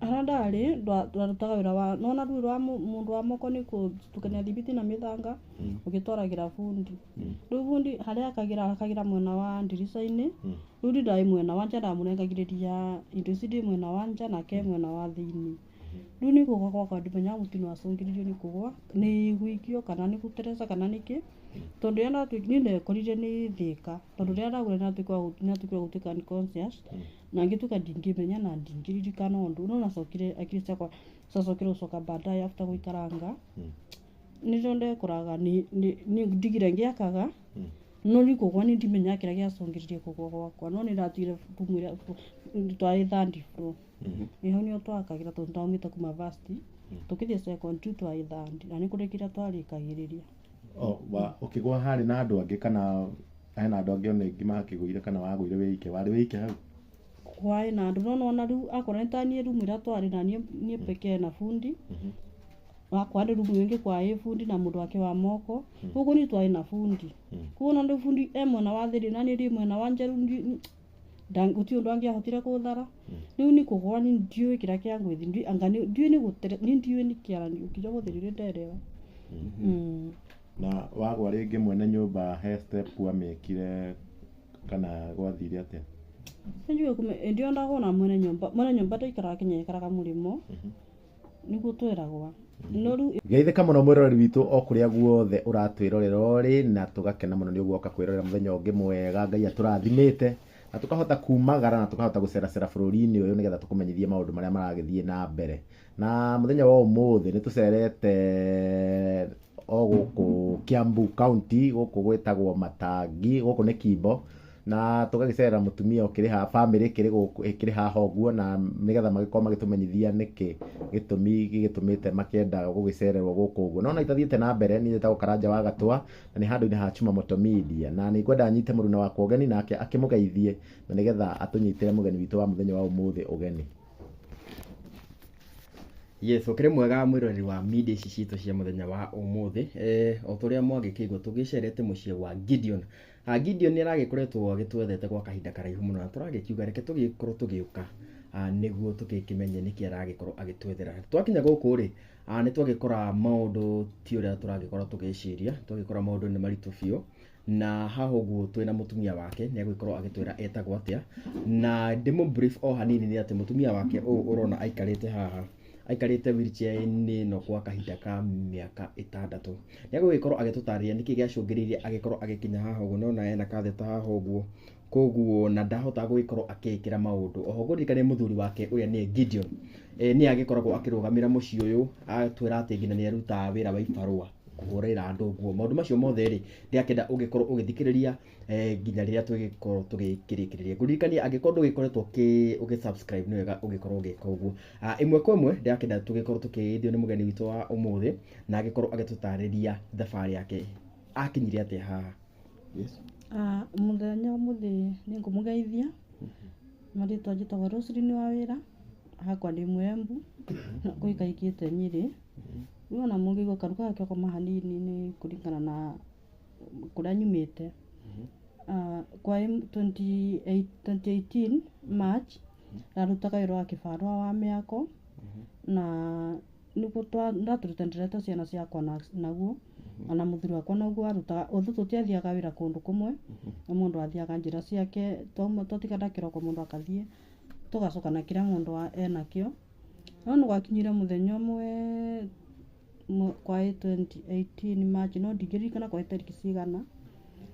Harĩa ndarĩ twarutaga wĩra wa nona rĩu wĩra wa mũndũ wa moko nĩ gũtukania thimiti na mĩthanga ũgĩtwaragĩra bundi. Rĩu bundi harĩa akagĩra akagĩra mwena wa ndirica-inĩ, rĩu niĩ ndarĩ mwena wa nja ndamũrengagĩrĩria indo ici ndĩ mwena wa nja nake mwena wa thĩiniĩ. Rĩu nĩ kũgwa gwakwa ndimenyaga mũtino wacũngĩrĩirio nĩ kũgwa, nĩ gũikio kana nĩ gũteresa kana nĩkĩ, tondũ rĩrĩa niĩ ndekorire nĩ Thĩka, tondũ rĩrĩa ndagũire nĩndatuĩkire wa gũtuĩka unconscious, na ngĩtuĩka ndingĩmenya na ndingĩririkana ũndũ, no nacokire akiri ciakwa ciacokire gũcoka baadaye after gũikaranga, nĩrĩo ndekoraga ndigire ngĩakaga, no niĩ kũgwa niĩ ndimenyaga kĩrĩa gĩacũngĩrĩirie kũgwa gwakwa, no nĩ ndatigire room ĩrĩa twarĩ third floor. Ĩ hau nĩho twakagĩra tondũ nĩtwaumĩte kuma varsity, tũkĩthiĩ secondary twarĩ third na nĩ kũrĩkĩria twarĩkagĩrĩria. Ũkĩgwa harĩ na andũ angĩ kana hena andũ angĩ ona angĩ makĩgũire kana wagũire wĩ ike? Warĩ wĩ ike hau? Kwarĩ na andũ no nĩwona rĩu akorwo nĩ ta niĩ room ĩrĩa twarĩ na niĩ pekee na bundi, wakwa nĩ room ĩngĩ kwarĩ bundi na mũndũ wake wa moko, koguo niĩ twarĩ na bundi. Koguo ona rĩu bundi e mwena wa thĩinĩ na niĩ ndĩ mwena wa nja rĩu gũtirĩ ũndũ angĩahotire gũthara. Rĩu niĩ kũgwa niĩ ndiũĩ kĩrĩa kĩangũithia, anga ndiũĩ nĩ gũtere, niĩ ndiũĩ nĩkĩ nginya ũmũthĩ ndirĩ nderewa. Na wagwa rĩngĩ mwene nyũmba he step wamĩkire kana gwathire atĩa? Nĩnjũĩ hĩndĩ ĩyo ndagwa na mwene nyũmba, mwene nyũmba ndaikaraga Kenya aikaraga mũrĩmo, nĩguo tweragwa. No rĩu Geithĩka mũno mwĩroreri witũ o kũrĩa guothe ũratwĩrorera ũrĩ, na tũgakena mũno nĩ ũguo woka kwĩrorera mũthenya ũngĩ mwega Ngai atũrathimĩte, na tũkahota kumagara na tũkahota gũceracera bũrũri-inĩ ũyũ nĩgetha tũkũmenyithie maũndũ marĩa maragĩthiĩ na mbere. Na mũthenya wa ũmũthĩ nĩ tũcerete o gũkũ Kiambu County, gũkũ gwĩtagwo Matangi, gũkũ nĩ Kimbo, na tũgagĩcerera mũtumia ũkĩrĩ haha, bamĩrĩ ĩkĩrĩ gũkũ ĩkĩrĩ haha ũguo, na nĩgetha magĩkorwo magĩtũmenyithia nĩkĩ gĩtũmi gĩgĩtũmĩte makĩenda gũgĩcererwo gũkũ ũguo. No ona itathiĩte na mbere, niĩ njĩtagwo Karanja wa Gatwa, na nĩ handũ-inĩ ha Chuma Moto Media, na nĩ ngwenda nyite mũruna wakwa ũgeni nake akĩmũgeithie, na nĩgetha atũnyitĩre mũgeni witũ wa mũthenya wa ũmũthĩ ũgeni. Yes, ũkĩrĩ mwega mwĩroreri wa media ici citũ cia mũthenya wa ũmũthĩ. O ta ũrĩa mwagĩkĩigua tũgĩcerete mũciĩ wa Gideon. Gideon nĩ aragĩkoretwo agĩtwethete gwa kahinda karaihu mũno na tũragĩkiuga reke tũgĩkorwo tũgĩũka nĩguo tũgĩkĩmenye nĩkĩ aragĩkorwo agĩtwethera. Twakinya gũkũ rĩ, nĩ twagĩkora maũndũ ti ũrĩa tũragĩkorwo tũgĩciria, twagĩkora maũndũ nĩ maritũ biũ. Na haha ũguo twĩna mũtumia wake nĩ egũgĩkorwo agĩtwĩra etagwo atĩa, na ndĩmũ brief o hanini nĩ atĩ mũtumia wake ũyũ ũrona aikarĩte haha, aikarĩte wheelchair-inĩ ĩno kwa kahinda ka mĩaka 6. Nĩ egũgĩkorwo agĩtũtarĩria nĩkĩ gĩacũngĩrĩirie agĩkorwo agĩkinya haha ũguo, nĩwona ena katheta haha ũguo, koguo na ndahotaga gũgĩkorwo akĩĩkĩra maũndũ. Oho ngũririkane mũthuri wake ũrĩa nĩye Gideon, nĩye agĩkoragwo akĩrũgamĩra mũciĩ ũyũ, atwĩra atĩ nginya nĩ arutaga wĩra wa ibarũa kũhũrĩra andũ nguo. Maũndũ macio mothe rĩ, ndĩrakĩenda ũgĩkorwo ũgĩthikĩrĩria nginya rĩrĩa tũgĩkorwo tũgĩkĩrĩkĩrĩria. Ngũririkanie angĩkorwo ndũgĩkoretwo ũgĩ subscribe nĩ wega ũgĩkorwo ũgĩka ũguo. Ĩmwe kwa ĩmwe ndĩrakĩenda tũgĩkorwo tũkĩgeithio nĩ mũgeni witũ wa ũmũthĩ na agĩkorwo agĩtũtarĩria thabarĩ yake akinyire atĩa haha. Yes. Mũthenya ũmũthĩ nĩ ngũmũgeithia, marĩtwa njĩtagwo Roselyn wa wĩra, hakwa ndĩ Mwembu, ngũikaikĩte Nyĩrĩ. Rĩu ona mũngĩigua karuga gakĩokoma hanini nĩ kũringana na kũrĩa nyumĩte. Kwa 2018 March, ndarutaga wĩra wa kĩbarũa wa mĩako, na nĩguo ndatũrĩte ndĩrete ciana ciakwa naguo, ona mũthuri wakwa noguo arutaga, ũthũ tũtiathiaga wĩra kũndũ kũmwe, o mũndũ athiaga njĩra ciake, twatigana kĩroko mũndũ akathiĩ, tũgacoka na kĩrĩa mũndũ enakĩo. No nĩ gwakinyire mũthenya ũmwe kwa 2018 March, no ndingĩririkana kwa tarĩki cigana,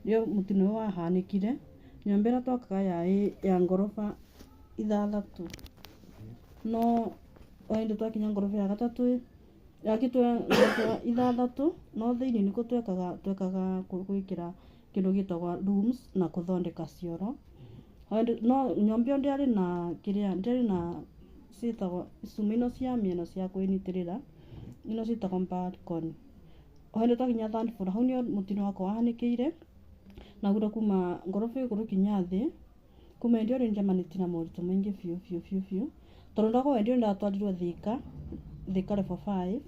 rĩo mũtino ũyũ wahanĩkire, nyũmba ĩrĩa twakaga yarĩ ya ngoroba 6, no o hĩndĩ twakinya ngoroba ya gatatũ, yakĩtwo ngoroba 6, no thĩinĩ nĩkuo twekaga gwĩkĩra kĩndũ gĩtagwo rooms na kũthondeka cioro. No nyũmba ĩyo ndĩarĩ na kĩrĩa, ndĩarĩ na ciĩtagwo icuma ino cia mĩena cia kwĩnyitĩrĩra, ino ciĩtagwo balcony. O hĩndĩ twakinya third floor, hau nĩho mũtino wakwa wahanĩkĩire, na gũra kuma ngoroba igũrũ kinya thĩ, kuma hĩndĩ ĩyo rĩ nĩnjemanĩtie na moritũ maingĩ biũ biũ biũ biũ, tondũ ndagwa hĩndĩ ĩyo nĩndatwarirwo Thika, Thika level 5,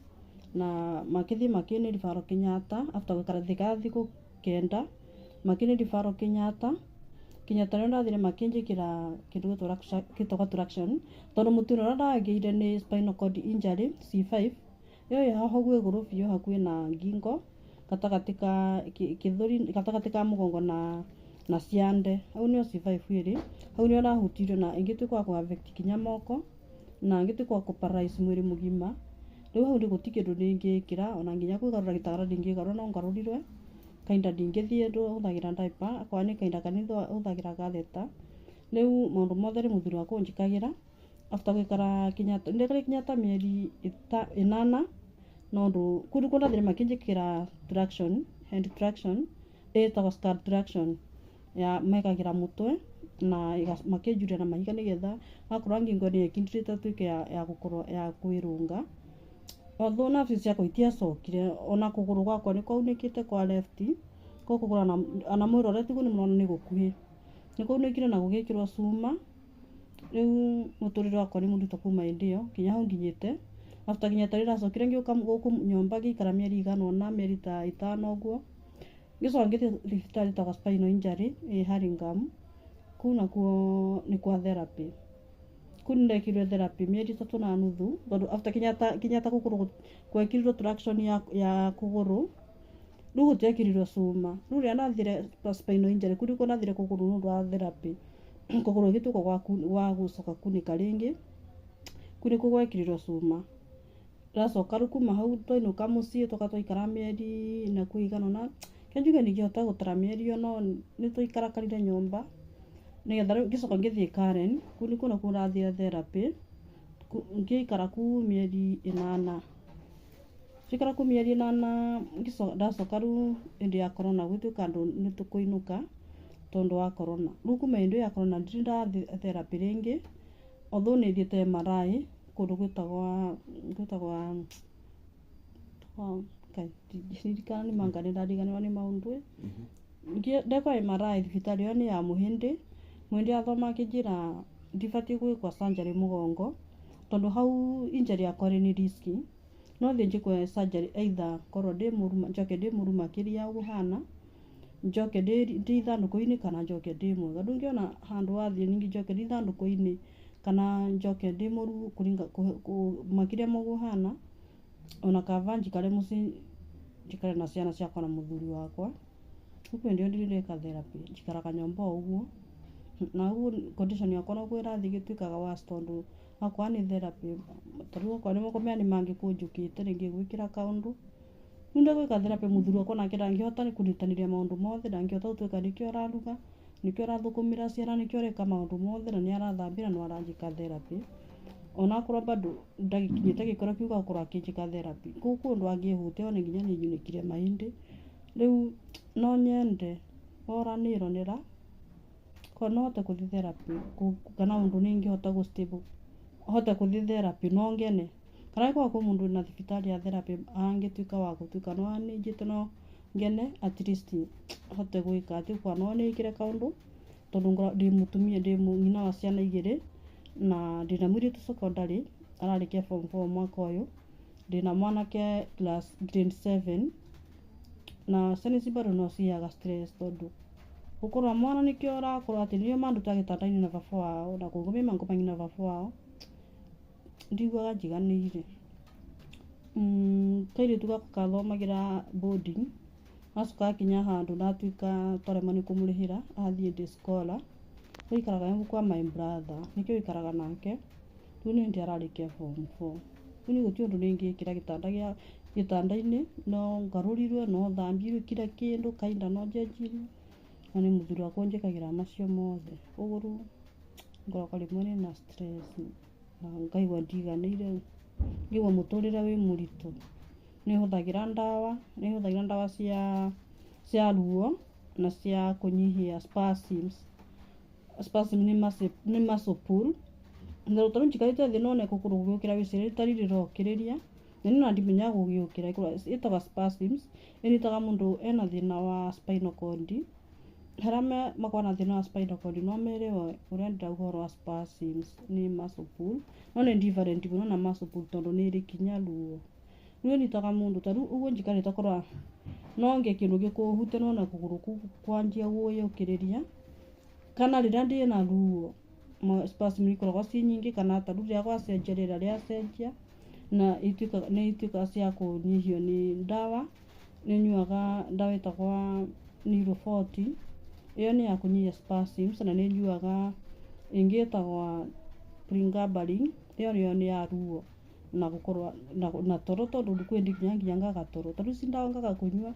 na makĩthiĩ makĩnĩ referral Kenyatta, after gũikara Thika thikũ 9, makĩnĩ referral Kenyatta, Kenyatta nĩo ndathire makĩnjĩkĩra kĩndũ gĩtagwo traction, tondũ mũtino ũrĩa ndagĩire nĩ spinal cord injury C5. Ĩyo ĩ haha ũguo igũrũ biũ hakuhĩ na ngingo, gatagatĩ ka gĩthũri, gatagatĩ ka mũgongo na ciande. Hau nĩho C5 ĩrĩ, hau nĩho ndahutirio na ĩngĩtuĩka ya kũ affect nginya moko, na ngĩtuĩka wa kũ paralyze mwĩrĩ mũgima. Rĩu hau gũtirĩ kĩndũ ndingĩkĩra, ona nginya kwĩgarũra gĩtanda ndingĩgarũra, no ngarũrirwe. Kahinda ndingĩthiĩ hũthagĩra diaper, akorwo nĩ kahinda kanini hũthagĩra catheter. Rĩu maũndũ mothe nĩ mũthuri wakwa ũnjĩkagĩra. After gũikara Kenyatta, ndaikarire Kenyatta mĩeri 8, no ũndũ kũu nĩkuo ndathire makĩnjĩkĩra traction, head traction, ĩtagwo skull traction, ya mekagĩra mũtwe na makĩnjuria na mahiga nĩgetha akorwo ngingo nĩ ĩkindĩrĩte ĩtuĩke ya gũkorwo ya kwĩrũnga. Although nerves ciakwa itiacokire, ona kũgũrũ gwakwa nĩ kwaunĩkĩte kwa left, gũkũ kũgũrũ ona mwĩrorete ũguo nĩ mũrona nĩ gũkuhĩ. Nĩ kwaunĩkire na gũgĩkĩrwo cuma. Rĩu mũtũrĩre wakwa nĩ mũritũ kuma hĩndĩ ĩyo nginya hau nginyĩte. After Kenyatta nĩ ndacokire ngĩũka gũkũ nyũmba ngĩikara mĩeri ĩigana ũna, mĩeri ta 5 ũguo. Ngĩcoka ngĩthiĩ thibitarĩ ĩtagwo spinal injury ĩ Hurlingham. Kũu nakuo nĩ kwa therapy. Kũu nĩ ndekirwo therapy mĩeri 3.5, tondũ after Kenyatta, Kenyatta gũkũrũ gwekĩrirwo traction ya kũgũrũ, rĩu gũtiekĩrirwo cuma. Rĩu rĩrĩa ndathire spinal injury, kũu nĩkuo ndathire kũgũrũ nĩ ũndũ wa therapy. Kũgũrũ gũgĩtuĩka gwa gũcoka kunĩka rĩngĩ, kũu nĩkuo gwekĩrirwo cuma. Ndacoka rĩu kuma hau twainũka mũciĩ twoka twaikara mĩeri nakuo ĩigana ũna, reke njuge ndingĩhota gũtara mĩeri ĩyo, no nĩ twaikarakarire nyũmba nĩgetha rĩu ngĩcoka ngĩthiĩ Karen, kũu nĩkuo nakuo ndathire therapy, ngĩikara kũu mĩeri 8. Ndaikara kũu mĩeri 8, ndacoka rĩu hĩndĩ ya corona gũgĩtuĩka andũ nĩ tũkũinũka tondũ wa corona. Rĩu kuma hĩndĩ ĩyo ya corona ndirĩ ndathiĩ therapy rĩngĩ, although nĩ thiĩte MRI kũndũ gwĩtagwo Ngai ndirikana nĩ manga nĩ ndariganĩrwo nĩ maũndũ. Ndekwo MRI thibitarĩ ĩyo nĩ ya Mũhĩndĩ. Mũhĩndĩ athoma akĩnjĩra ndibatiĩ gwĩkwo surgery mũgongo, tondũ hau injury yakwa rĩ nĩ risky. No thiĩ njĩkwo surgery either ngorwo ndĩ mũru, njoke ndĩ mũru makĩria ũguo hana, njoke ndĩ ithandũkũ-inĩ kana njoke ndĩ mwega. Ndũngĩona handũ wathiĩ ningĩ njoke ndĩ ithandũkũ-inĩ kana njoke ndĩ mũru makĩria ma ũguo hana, ona kaba njikare mũciĩ njikare na ciana ciakwa na mũthuri wakwa. Rĩu hĩndĩ ĩyo ndirĩ ndeka therapy, njikaraga nyũmba o ũguo. Na ũguo condition yakwa noguo ĩrathiĩ ĩgĩtuĩkaga worse, tondũ akorwo nĩ therapy, ta rĩu okorwo nĩ moko nĩ mangĩkũnjũkĩte rĩngĩ gwĩkĩra kaũndũ. Rĩu ndegwĩka therapy mũthuri wakwa nake ndangĩhota kũnyitanĩria maũndũ mothe, ndangĩhota gũtuĩka nĩkĩo ũraruga, nĩkĩo ũrathũkũmĩra ciana, nĩkĩo ũreka maũndũ mothe, na nĩ arathambia na no aranjĩka therapy. Onakorwo bado ndagĩkinyĩte gĩkĩro kĩu gĩa gũkorwo akĩnjĩka therapy. Kũu kwĩ ũndũ angĩhutia one nginya niĩ nyunĩkire mahĩndĩ. Rĩu no nyende ũranĩronera korwo no hote gũthiĩ therapy kana ũndũ ningĩhota gũ stable hote gũthiĩ therapy no ngene. Kana angĩkorwo kwĩ mũndũ wĩna thibitarĩ ya therapy angĩtuĩka wa gũtuĩka no anĩnjĩte no ngene, at least hote gwĩka atĩ kwa no nĩkĩre kaũndũ, tondũ ndĩ mũtumia, ndĩ nyina wa ciana 2, na ndĩna mũirĩtu secondary ararĩkia form 4 mwaka ũyũ, ndĩna mwanake class grade 7, na ciana ici bado no cigĩaga stress, tondũ gũkorwo mwana nĩkĩo ũrakorwo atĩ nĩo mandutaga gĩtanda-inĩ na baba wao na kũngomia mangomagia na baba wao, ndiguaga njiganĩire. Kairĩtu gakwa kathomagĩra boarding, gacoka gakinya handũ ndatuĩka twaremwo nĩ kũmũrĩhĩra, athiĩ day scholar. Gũikaraga kwa my brother, nĩkĩo gũikaraga nake. Rĩu nĩ hĩndĩ ararĩkia form 4. Rĩu niĩ gũtirĩ ũndũ ndingĩkĩra gĩtanda-inĩ, no ngarũrirwe, no thambirwe kila kĩndũ, kahinda no njenjirio, na nĩ mũthuri wakwa ũnjĩkagĩra macio mothe. Ũguo rĩu ngoragwo rĩmwe ndĩna stress na ngaigua ndiganĩire, ngaigua mũtũrĩre wĩ mũritũ. Nĩ hũthagĩra ndawa, nĩ hũthagĩra ndawa cia ruo na cia kũnyihia spasms. Spasm nĩ muscle pull. Na tondũ njikarĩte thĩ no nĩ kũgũrũ gũgĩũkĩra wĩciria ta rĩrokĩrĩria, na niĩ ona ndimenyaga gũgĩũkĩra, ĩtagwo spasms, ĩnyitaga mũndũ ena thĩna wa spinal cord. Arĩa makoragwo na thĩna wa spinal cord no merewe ũrĩa ndĩrauga ũhoro wa spasms nĩ muscle pull, no nĩ different mũno na muscle pull tondũ nĩ ĩrĩ kinya ruo. Rĩu ĩnyitaga mũndũ ta rĩu ũguo njikarĩte korwo no ngĩe kĩndũ gĩkũhutia no na kũgũrũ kũu kwanjia gwĩyũkĩrĩria. Kana rĩrĩa ndĩna ruo spasm ikoragwo ciĩ nyingĩ, kana ta rĩu rĩrĩa gwacenjia rĩera rĩacenjia, na ituĩkaga nĩ ituĩkaga cia kũnyihio nĩ ndawa. Nĩ nyuaga ndawa ĩtagwo Neuroforti, ĩyo nĩ ya kũnyihia spasms, na nĩ nyuaga ĩngĩ ĩtagwo Pregabalin, ĩyo nayo nĩ ya ruo na gũkorwo na toro, tondũ kwĩ hĩndĩ nginya ngaga toro. Ta rĩu ici ndawa ngaga kũnyua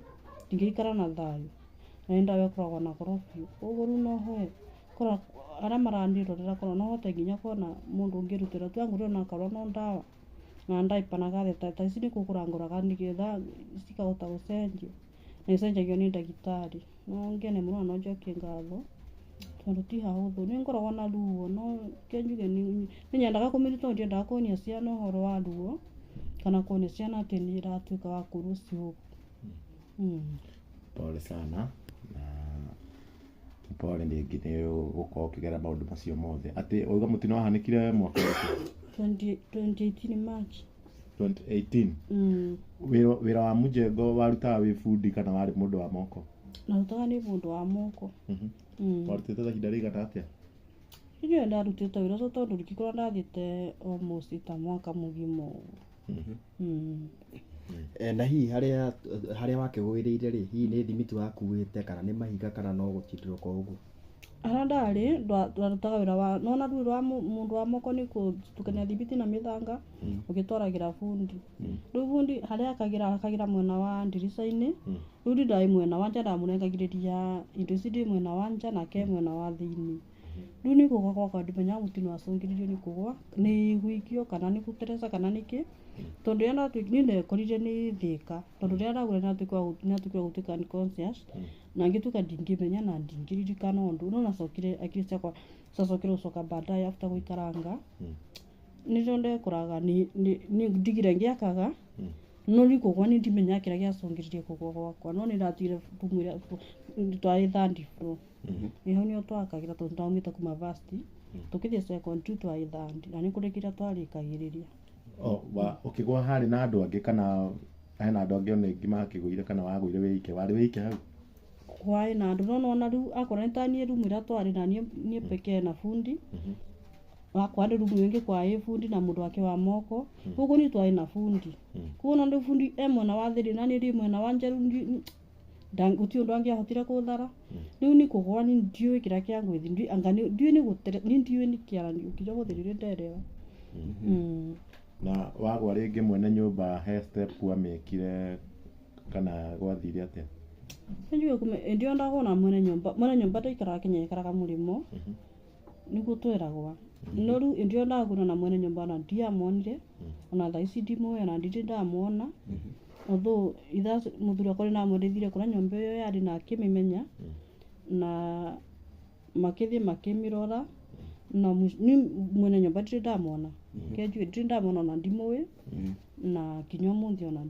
ndingĩikara na thayũ, na nĩ ndawa ĩkoragwo na goro biũ. Koguo rĩu no hoe korwo arĩa marandirorera korwo no hote nginya kuona mũndũ ũngĩrutĩra tu angũrĩre onakorwo no ndawa na diaper na gatheta, ta ici nĩ kũgũra ngũraga nĩgetha cikahota gũcenjio, na icenjagio nĩ ndagĩtarĩ. No ngene mũno na no njokie ngatho tondũ ti hahũthũ. Nĩ ngoragwo na ruo, no reke njuge nĩ nyendaga kũmĩruta tondũ ndiendaga kuonia ciana ũhoro wa ruo, kana kuonia ciana atĩ nĩ ĩratuĩka wa kũ lose hope. Pole sana na pole rĩngĩ nĩ gũkorwo ũkĩgerera maũndũ macio mothe. Atĩ wauga mũtino wahanĩkire mwaka ũrĩkũ? 2018 March. 2018. Wĩra wa mũjengo warutaga wĩ bundi kana warĩ mũndũ wa moko? Narutaga nĩ mũndũ wa moko. Warutĩte ta ihinda rĩigana atĩa? Ndiũĩ ndarutĩte wĩra ũcio tondũ ingĩkorwo ndathiĩte almost ta mwaka mũgima ũguo. Na hihi harĩa wakĩgũĩrĩire rĩ, hihi nĩ thimiti wakuĩte kana nĩ mahiga kana no gũtindĩrũka o ũguo? Harĩa ndarĩ twarutaga wĩra wa nona rĩu wĩra wa mũndũ wa moko nĩ gũtukania thimiti na mĩthanga ũgĩtwaragĩra bundi. Rĩu bundi harĩa akagĩra mwena wa ndirica-inĩ, rĩu niĩ ndarĩ mwena wa nja, ndamũnengagĩrĩria indo ici ndĩ mwena wa nja nake mwena wa thĩiniĩ. Rĩu nĩ kũgwa gwakwa ndimenyaga mũtino wacũngĩrĩirio nĩ kũgwa, nĩ gũikio kana nĩ gũteresa kana nĩ kĩ, tondũ rĩrĩa niĩ ndekorire nĩ Thĩka, tondũ rĩrĩa ndagũire nĩndatuĩkire wa gũtuĩka unconscious, na ngĩtuĩka ndingĩmenya na ndingĩririkana ũndũ, no nacokire akili ciakwa ciacokire gũcoka baadaye after gũikaranga, nĩrĩo ndekoraga ndigire ngĩakaga, no rĩu kũgwa niĩ ndimenyaga kĩrĩa gĩacũngĩrĩirie kũgwa gwakwa, no nĩ ndatigire rumu ĩrĩa twarĩ third floor. Ĩho nĩho twakagĩra tondũ ndaumĩte kuma varsity, tũkĩthiĩ secondary twarĩ third, na nĩ kũrĩkĩria twarĩkagĩrĩria. Ũkĩgwa harĩ na andũ angĩ kana hena andũ angĩ ona aingĩ makĩgũire kana wagũire wĩ ike? Warĩ wĩ ike hau? Kwarĩ na andũ, no nĩwona rĩu akorwo nĩ ta niĩ rumu ĩrĩa twarĩ na niĩ pekee na bundi, wakwa nĩ rumu ĩngĩ kwarĩ bundi na mũndũ wake wa moko, koguo niĩ twarĩ na bundi. Koguo ona rĩu bundi e mwena wa thĩinĩ na niĩ ndĩ mwena wa nja, rĩu gũtirĩ ũndũ angĩahotire kũthara. Rĩu niĩ kũgwa niĩ ndiũĩ kĩrĩa kĩangũithia, anga ndiũĩ nĩ gũtere, niĩ ndiũĩ nĩkĩ ona nginya ũmũthĩ ndirĩ nderewa. Na wagwa rĩngĩ mwene nyũmba he step wamĩkire kana gwathire atĩa? Nĩnjũĩ hĩndĩ ĩyo ndagwa na mwene nyũmba, mwene nyũmba ndaikaraga Kenya aikaraga mũrĩmo, nĩguo tweragwa. No rĩu hĩndĩ ĩyo ndagũra na mwene nyũmba ona ndiamonire, ona thaa ici ndimũĩ ona ndirĩ ndamwona. Although ithaa mũthuri wakwa nĩndamwerithire kũrĩa nyũmba ĩyo yarĩ na akĩmĩmenya, na makĩthiĩ makĩmĩrora, na niĩ mwene nyũmba ndirĩ ndamwona. Reke njuge ndirĩ ndamwona ona ndimũĩ, na nginya ũmũthĩ ona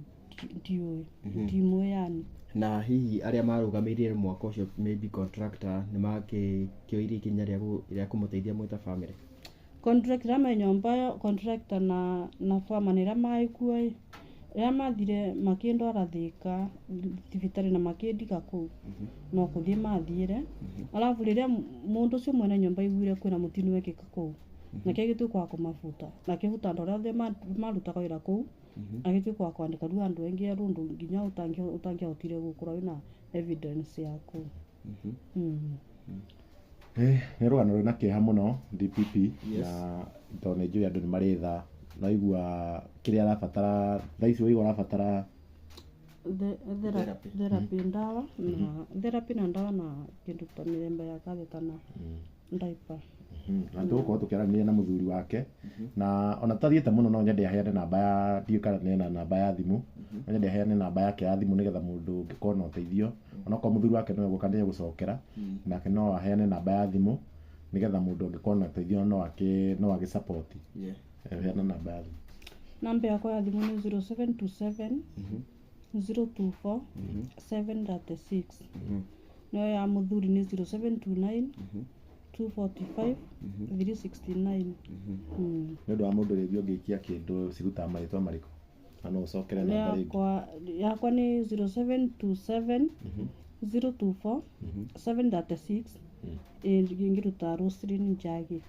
ndiũĩ, ndimũĩ yani. Na hihi arĩa marũgamĩrĩire mwako ũcio maybe contractor nĩ makĩoire ikinya rĩa kũmũteithia mwĩ ta family? Contractor ĩrĩa me nyũmba ĩyo, contractor na farmer nĩ ĩrĩa marĩ kuo ĩ, rĩrĩa mathire makĩndwara Thĩka thibitarĩ na makĩndiga kũu, no kũthiĩ mathiire. Alafu rĩrĩa mũndũ ũcio mwene nyũmba aiguire kwĩna mũtino wekĩka kũu, nake agĩtuĩka wa kũmabuta, na akĩbuta andũ arĩa othe marutaga wĩra kũu, agĩtuĩka wa kwandĩka rĩu andũ aingĩ erũ ũndũ nginya ũtangĩahotire gũkorwo wĩna evidence ya kũu. Nĩ rũgano rwĩna kĩeha mũno DPP, na tondũ nĩ njũĩ andũ nĩ marĩ tha, naigua kĩrĩa arabatara thaa ici, waigua arabatara Therapy. Therapy ndawa na therapy na ndawa na kĩndũ ta mĩthemba ya catheter na diaper. Na tũgũkorwo tũkĩaranĩria na mũthuri wake, na ona tũtathiĩte mũno no nyende aheane namba ya, ndiũĩ kana nĩ namba ya thimũ, no nyende aheane namba yake ya thimũ nĩgetha mũndũ ũngĩkorwo na ũteithio, onokorwo mũthuri wake no egũka nĩ egũcokera, nake no aheane namba ya thimũ nĩgetha mũndũ angĩkorwo na ũteithio no agĩ support. Heana namba ya thimũ. Namba yakwa ya thimũ nĩ 0727 024 736. Nayo ya mũthuri nĩ 0729 245 369. Nĩ ũndũ wa mũndũ rĩngĩ ũngĩikia kĩndũ cirutaga marĩtwa marĩkũ? Na no ũcokere namba rĩngĩ. Yakwa nĩ 0727 024 736. Ngĩruta Roselyn Njagi.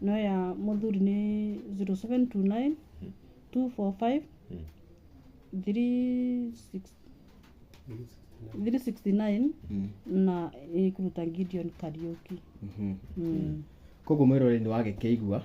No ya mũthuri nĩ 0729 245 36 369 na ĩkũruta Gideon Kariuki. Koguo mwĩroreri nĩ wagĩkĩigua,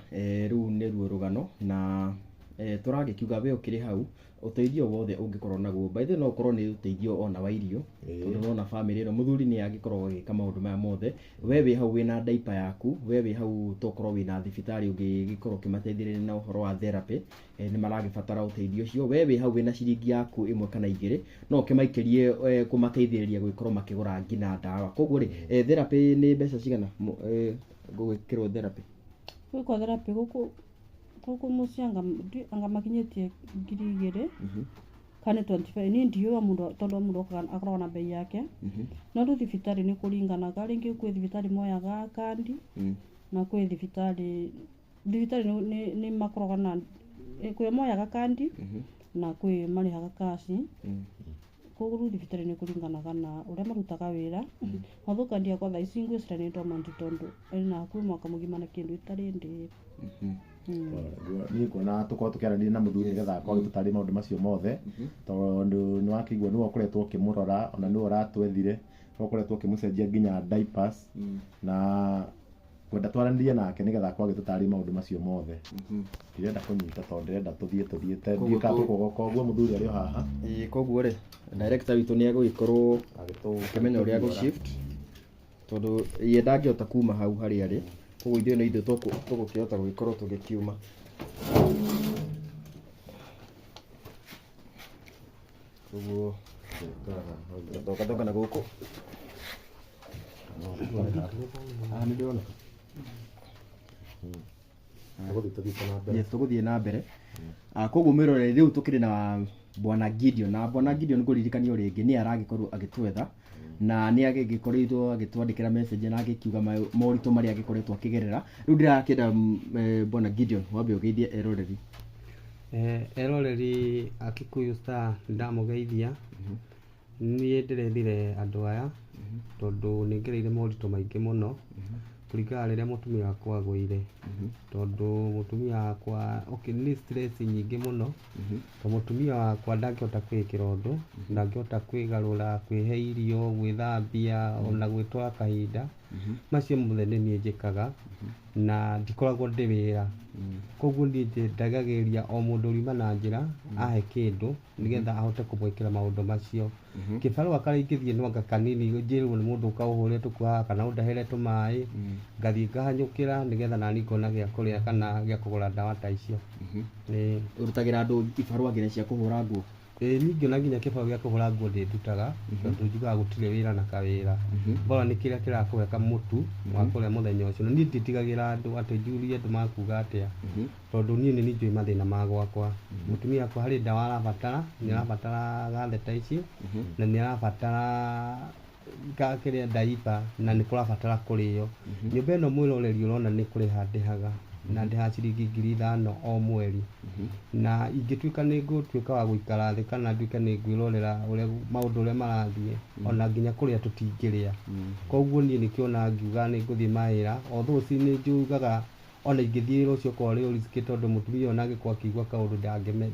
rĩu nĩruo rũgano na tũragĩkiuga we ũkĩrĩ hau, ũteithio wothe ũngĩkorwo naguo, by the way no ũkorwo nĩ ũteithio ona wa irio, tondũ nona bamĩrĩ ĩno mũthuri nĩ agĩkorwo agĩka maũndũ maya mothe, we wĩ hau wĩna diaper yaku, we wĩ hau tokorwo wĩna thibitarĩ ũngĩgĩkorwo ũkĩmateithĩrĩria na ũhoro wa therapy, nĩ maragĩbatara ũteithio ũcio, we wĩ hau wĩna ciringi yaku ĩmwe kana igĩrĩ, no ũkĩmaikĩrie kũmateithĩrĩria gũgĩkorwo makĩgũra nginya ndawa. Koguo rĩ, therapy nĩ mbeca cigana gũgĩkĩrwo therapy? Gwĩkwo therapy gũkũ gũkũ mũciĩ anga makinyĩtie 2,000 kana 25, niĩ ndiũĩ mũndũ tondũ mũndũ akoragwo na bei yake. No rĩu thibitarĩ nĩ kũringanaga, rĩngĩ kwĩ thibitarĩ moyaga kandi na kwĩ thibitarĩ nĩ makoragwo na kwĩ moyaga kandi na kwĩ marĩhaga kaci. Koguo rĩu thibitarĩ nĩ kũringanaga na ũrĩa marutaga wĩra. Although kandi yakwa thaa ici ngwĩciria nĩ dormant tondũ ĩna hakuhĩ mwaka mũgima na kĩndũ ĩtarĩ ndĩĩ. Niĩ nguona tũkorwo tũkĩaranĩria na mũthuri nĩgetha akorwo agĩtũtarĩria maũndũ macio mothe, tondũ nĩ wakĩigua nĩwe ũkoretwo ũkĩmũrora, ona nĩwe ũratwethire, nĩwe ũkoretwo ũkĩmũcenjia nginya diapers, na kwenda twaranĩrie nake nĩgetha akorwo agĩtũtarĩria maũndũ macio mothe. Ndirenda kũnyita tondũ ndĩrenda tũthiĩ tũthiĩte, ndiũĩ kana tũkũgoka ũguo mũthuri arĩ o haha. Koguo rĩ, director witũ nĩ egũgĩkorwo akĩmenya ũrĩa egũ shift, tondũ ye ndangĩhota kuma hau harĩa arĩ, koguo ithuĩ no ithuĩ tũgũkĩhota gũgĩkorwo tũgĩkiuma. Koguo tũgathonga na gũkũ. Haha nĩ ndĩrona. Tũgũthiĩ na mbere. Koguo mwĩroreri rĩu tũkĩrĩ na Bwana Gideon, na Bwana Gideon ngũririkania o rĩngĩ nĩ aragĩkorwo agĩtwetha na nĩ agĩkoretwo agĩtwandĩkĩra message na agĩkiuga moritũ marĩa agĩkoretwo akĩgerera. Rĩu ndĩrakĩenda Bwana Gideon wambe ũgeithie eroreri. Eroreri a Kikuyu Star ndamũgeithia. Niĩ ndĩrethire andũ aya tondũ nĩ ngereire moritũ maingĩ mũno kũringana rĩrĩa mũtumia wakwa agũire, tondũ mũtumia wakwa okay, nĩ stress nyingĩ mũno, tondũ mũtumia wakwa ndangĩhota kwĩĩkĩra ũndũ, ndangĩhota kwĩgarũra, kwĩhe irio, gwĩthambia, ona gwĩtwara kahinda. Macio mothe nĩ niĩ njĩkaga na ndikoragwo ndĩ wĩra. Koguo niĩ ndagagĩrĩria o mũndũ ũriuma na njĩra ahe kĩndũ nĩgetha ahote kũmwĩkĩra maũndũ macio. Kĩbarũa karĩa ingĩthiĩ nwanga kanini njĩrwo nĩ mũndũ ũka ũhũre tũkuhaha kana ũndahere tũmaĩ, ngathiĩ ngahanyũkĩra nĩgetha nani ngona gĩa kũrĩa kana gĩa kũgũra ndawa ta icio. Ũrutagĩra andũ ibarũa nginya cia kũhũra nguo? Niĩ ngĩona nginya kĩbarũa gĩa kũhũra nguo ndĩndutaga, tondũ njugaga gũtirĩ wĩra na kawĩra. Bora nĩ kĩrĩa kĩrakũhe kamũtu wa kũrĩa mũthenya ũcio. Na niĩ nditigagĩra andũ atĩ njurie andũ makuga atĩa, tondũ niĩ nĩ njũĩ mathĩna ma gwakwa. Mũtumia wakwa harĩ ndawa arabatara, nĩ arabatara gathe ta ici, na nĩ arabatara kĩrĩa diaper, na nĩ kũrabatara kũrĩo. Nyũmba ĩno mwĩroreri ũrona nĩ kũrĩha ndĩhaga, na ndĩhaga ciringi 5,000 o mweri. Na ingĩtuĩka nĩ ngũtuĩka wa gũikara thĩ kana nduĩke nĩ ngwĩrorera ũrĩa maũndũ ũrĩa marathiĩ, ona nginya kũrĩa tũtingĩrĩa. Koguo niĩ nĩkĩo ona ngiuga nĩ ngũthiĩ mawĩra, although nĩ njugaga ona ingĩthiĩ wĩra ũcio okorwo ũrĩ risk tondũ mũtumia ũyũ ona angĩkorwo akĩigua kaũndũ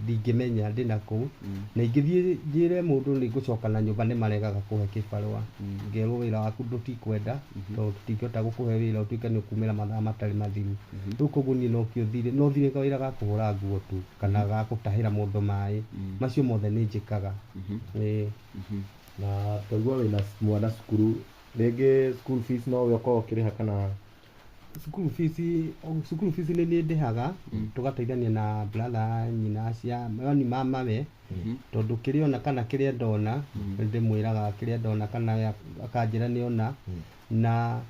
ndingĩmenya ndĩna kũu. Na ingĩthiĩ njĩre mũndũ nĩ ngũcoka na nyũmba nĩ maregaga kũhe kĩbarũa. Ngerwo wĩra waku ndũtikwenda, tondũ tũtingĩhota gũkũhe wĩra ũtuĩke nĩ ũkumĩra mathaa matarĩ mathiru. Rĩu koguo niĩ no kĩo no thire kawĩra ga kũhũra nguo tu kana ga gũtahĩra mũndũ maĩ, macio mothe nĩ njĩkaga. Na twaigua wĩna mwana cukuru, rĩngĩ school fees no we ũkorwo ũkĩrĩha kana? Cukuru fees nĩ niĩ ndĩhaga, tũgateithania na brother nyina cia yani mama we, tondũ kĩrĩa ona kana kĩrĩa ndona ndĩmwĩraga kĩrĩa ndona kana akanjĩra nĩ ona, na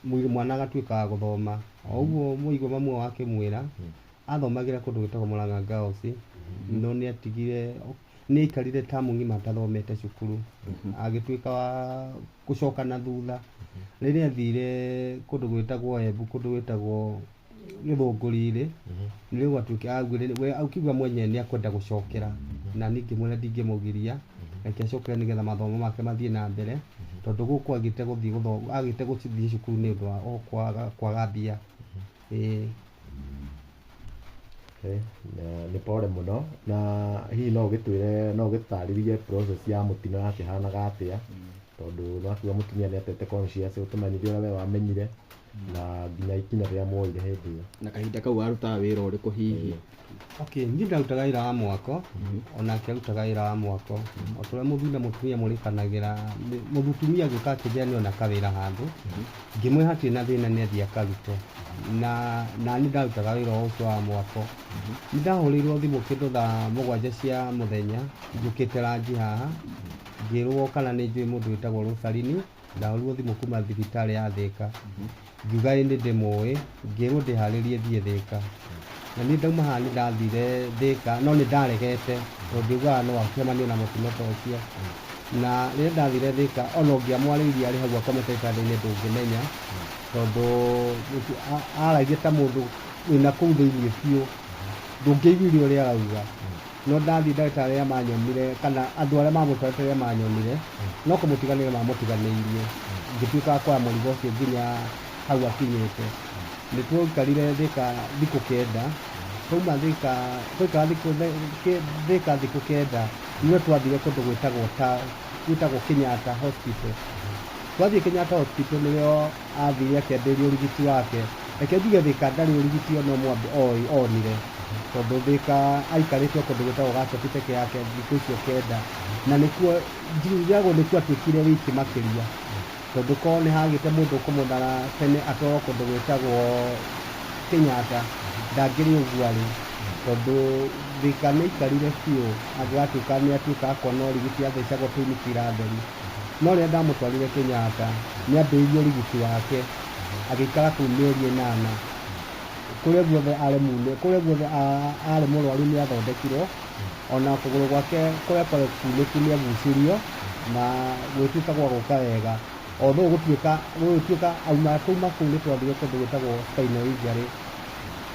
mwana agatuĩka wa gũthoma. O ũguo mũigua mamu wao akĩmwĩra athomagĩra kũndũ gwĩtagwo Murang'a Girls, no nĩ atigire, nĩ aikarire tamu ng'ima atathomete cukuru, agĩtuĩka wa gũcoka na thutha. Rĩrĩa athire kũndũ gwĩtagwo Embu, kũndũ gwĩtagwo Gĩthũngũri-rĩ, nĩrĩo gwatuĩkire augire we akiuga mwenyewe nĩ akwenda gũcokera, na niĩ ngĩmwĩra ndingĩmũgiria, reke acokere nĩgetha mathomo make mathiĩ na mbere, Tondũ gũkũ agĩte gũthiĩ agĩte gũthiĩ cukuru nĩ ũndũ wa o kwaga mbia. Ĩĩ. Okay, na nĩ pole mũno. Na hihi no ũgĩtwĩre, no ũgĩtũtarĩrie process ya mũtino yakĩhanaga atĩa, tondũ nĩ wakiuga mũtumia nĩ atete conscious, ũtũmenyithie ũrĩa we wamenyire na nginya ikinya rĩrĩa mwoire hĩndĩ ĩyo. Na kahinda kau warutaga wĩra ũrĩkũ hihi? Okay, niĩ ndarutaga wĩra wa mwako, onake arutaga wĩra wa mwako. O ta ũrĩa mũthuri na mũtumia mũrĩkanagĩra, mũtumia agĩũka akĩnjĩra nĩona kawĩra handũ, ngĩmwĩra hatirĩ na thĩna nĩ athiĩ akarute. Na nani ndarutaga wĩra o ũcio wa mwako. Nĩ ndahũrĩirwo thimũ kĩndũ thaa 7 cia mũthenya, njũkĩte ranji haha, ngĩrwo kana nĩ njũĩ mũndũ wĩtagwo Rosaline. Ndahũrirwo thimũ kuma thibitarĩ ya Thĩka. Ngiuga ĩ nĩ ndĩmũĩ, ngĩrwo ndĩharĩrie thiĩ Thĩka. Na niĩ ndauma haha nĩ ndathire Thĩka, no nĩ ndaregete, tondũ ndiaugaga no acemanie na mũtino ta ũcio. Na rĩrĩa ndathire Thĩka, ona ũngĩamwarĩirie arĩ hau akomete gĩtanda-inĩ ndũngĩmenya, tondũ aragia ta mũndũ wĩna kũu thĩiniĩ biũ, ndũngĩiguire ũrĩa arauga. No ndathiĩ ndagĩtarĩ arĩa manyonire, kana andũ arĩa mamũtwarĩte arĩa manyonire, no kũmũtiganĩria mamũtiganĩirie. Ngĩtuĩka wa kuoya mũrigo ũcio nginya hau akinyĩte. Nĩ twaikarire Thĩka thikũ 9, twauma Thĩka, twaikara Thĩka thikũ 9, nĩrĩo twathire kũndũ gwĩtagwo Kenyatta Hospital. Twathiĩ Kenyatta Hospital nĩrĩo athire akĩambĩrĩria ũrigiti wake. Reke njuge Thĩka ndarĩ ũrigiti ona ũmwe onire, tondũ Thĩka aikarĩte o kũndũ gwĩtagwo Gachoki peke yake thikũ icio 9, na nĩkuo njiguaga nĩkuo atuĩkire wiki makĩria, tondũ korwo nĩ hagĩte mũndũ ũkũmũthara tene atwarwo kũndũ gwĩtagwo Kenyatta, ndangĩrĩ ũguo arĩ, tondũ Thĩka nĩ aikarire biũ angĩgatuĩka nĩ atuĩka akuona ũrigiti athecagwo painkiller theri. No rĩrĩa ndamũtwarire Kenyatta, nĩ ambĩrĩirie ũrigiti wake, agĩikara kũu mĩeri 8. Kũrĩa guothe arĩ mune, kũrĩa guothe arĩ mũrwaru nĩ athondekirwo, ona kũgũrũ gwake kũrĩa kwarĩ kunĩku nĩ agucirio, na gwĩtuĩka gwa gũka wega. Although gũtuĩka auma kuma kũu nĩ twathire kũndũ gwĩtagwo spinal injury.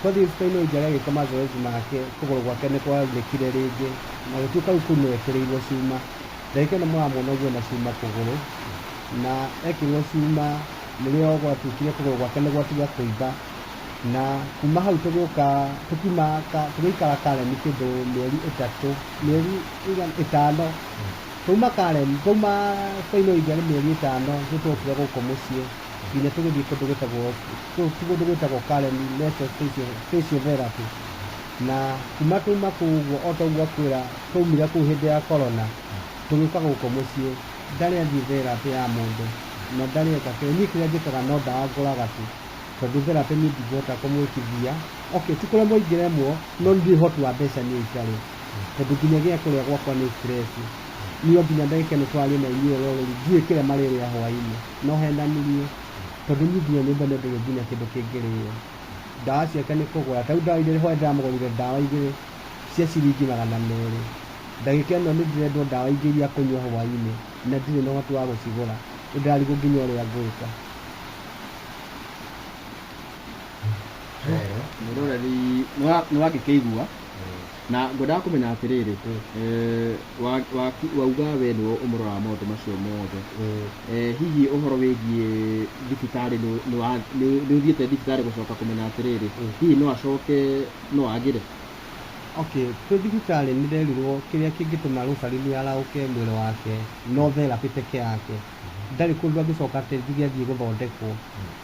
Twathiĩ spinal injury agĩka mazoezi make, kũgũrũ gwake nĩ kwanĩkire rĩngĩ, na gũtuĩka rĩu kũu nĩ ekĩrĩirwo cuma. Ndagĩka ĩno mũramuona ũguo ena cuma kũgũrũ, na ekĩrwo cuma nĩrĩo gwatuĩkire kũgũrũ gwake nĩ gwatiga kũimba. Na kuma hau tũgĩũka, tũkiuma tũgĩikara Karen kĩndũ mĩeri 3, mĩeri 5. Twauma Karen, twauma spinal injury mĩeri 5, nĩ twokire gũkũ mũciĩ, nginya tũgĩthiĩ kũndũ gwĩtagwo Karen Natural Physiotherapy. Na kuma twauma kũu ũguo, o ta ũguo akwĩra, twaumire kũu hĩndĩ ya corona, tũgĩũka gũkũ mũciĩ, ndarĩ athiĩ therapy ya mũndũ, na ndarĩ eka kĩrĩa. Niĩ kĩrĩa njĩkaga no ndawa ngũraga tu, tondũ therapy niĩ ndingĩhota kũmwĩkithia. Okay, ti kũremwo ingĩremwo, no ndirĩ ũhoti wa mbeca niĩ itarĩ, tondũ nginya gĩa kũrĩa gwakwa nĩ stress. Niĩ nginya ndagĩka ĩno twarie na inyuĩ roreri, ndiũĩ kĩrĩa marĩrĩa hwaĩ-inĩ, no henanirie, tondũ niĩ nginya nyũmba ĩno ndĩrĩ nginya kĩndũ kĩngĩrĩo. Ndawa ciake nĩ kũgũra, ta rĩu ndawa iria hwaĩ ndĩramũgũrĩire ndawa 2 cia ciringi 200. Ndagĩka ĩno nĩ ndĩrendwo ndawa ingĩ iria kũnyua hwaĩ-inĩ, na ndirĩ na ũhoti wa gũcigũra. Nĩ ndĩrarigwo nginya ũrĩa ngwĩka. Mwĩroreri, nĩ wangĩkĩigua. Na ngwendaga kũmenya atĩrĩrĩ, wauga we nĩwe ũmũroraga maũndũ macio mothe. Hihi ũhoro wĩgiĩ thibitarĩ nĩ ũthiĩte thibitarĩ gũcoka kũmenya atĩrĩrĩ, hihi no acoke no agĩre? Okay, twĩ thibitarĩ nĩ nderirwo kĩrĩa kĩngĩtũma Rosaline araũke mwĩrĩ wake no therapy peke yake. Ndarĩ kũndũ angĩcoka atĩ njuge athiĩ gũthondekwo.